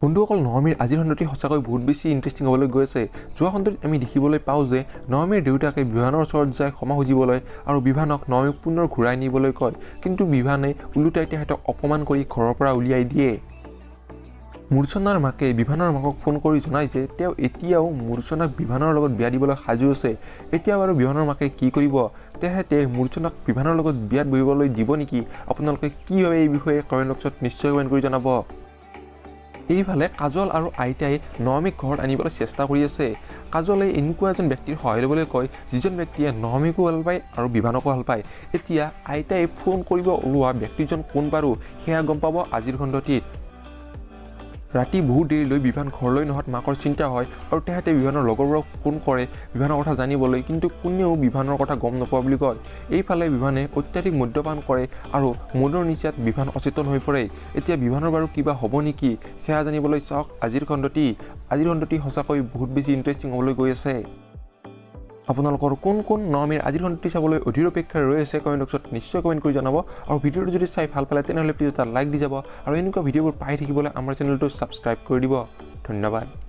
বন্ধুসকল, নৱমীৰ আজিৰ খণ্ডটি সঁচাকৈ বহুত বেছি ইণ্টাৰেষ্টিং হ'বলৈ গৈ আছে। যোৱা খণ্ডটিত আমি দেখিবলৈ পাওঁ যে নৱমীৰ দেউতাকে বিভানৰ ওচৰত যায় ক্ষমা খুজিবলৈ আৰু বিভানক নৱমীক পুনৰ ঘূৰাই নিবলৈ কয়, কিন্তু বিভানে ওলোটাই তেখেতক অপমান কৰি ঘৰৰ পৰা উলিয়াই দিয়ে। মূৰ্ছনাৰ মাকে বিভানৰ মাকক ফোন কৰি জনায় যে তেওঁ এতিয়াও মূৰ্ছনাক বিভানৰ লগত বিয়া দিবলৈ সাজু আছে। এতিয়া বাৰু বিভানৰ মাকে কি কৰিব? তেখেতে মূৰ্ছনাক বিভানৰ লগত বিয়াত বহিবলৈ দিব নেকি? আপোনালোকে কি ভাবে এই বিষয়ে কমেণ্ট বক্সত নিশ্চয় কমেণ্ট কৰি জনাব। এইফালে কাজল আৰু আইতাই নৱমীক ঘৰত আনিবলৈ চেষ্টা কৰি আছে। কাজলে এনেকুৱা এজন ব্যক্তিৰ সহায় ল'বলৈ কয়, যিজন ব্যক্তিয়ে নৱমীকো ভাল পায় আৰু বিভানকো ভাল পায়। এতিয়া আইতাই ফোন কৰিব ওলোৱা ব্যক্তিজন কোন বাৰু সেয়া গম পাব আজিৰ খণ্ডটিত। ৰাতি বহুত দেৰিলৈ বিভান ঘৰলৈ নহাত মাকৰ চিন্তা হয় আৰু তেখেতে বিভানৰ লগৰবোৰক ফোন কৰে বিভানৰ কথা জানিবলৈ, কিন্তু কোনেও বিভানৰ কথা গম নোপোৱা বুলি কয়। এইফালে বিভানে অত্যাধিক মদ্যপান কৰে আৰু মদৰ নিচাত বিভান অচেতন হৈ পৰে। এতিয়া বিভানৰ বাৰু কিবা হ'ব নেকি সেয়া জানিবলৈ চাওক আজিৰ খণ্ডটি। আজিৰ খণ্ডটি সঁচাকৈ বহুত বেছি ইণ্টাৰেষ্টিং হ'বলৈ গৈ আছে। আপোনালোকৰ কোন কোন নৱমীৰ আজিৰ খণ্ডটি চাবলৈ অধীৰ অপেক্ষাৰে ৰৈ আছে কমেণ্ট বক্সত নিশ্চয় কমেণ্ট কৰি জনাব। আৰু ভিডিঅ'টো যদি চাই ভাল পালে তেনেহ'লে প্লিজ এটা লাইক দি যাব আৰু এনেকুৱা ভিডিঅ'বোৰ পাই থাকিবলৈ আমাৰ চেনেলটো ছাবস্ক্ৰাইব কৰি দিব। ধন্যবাদ।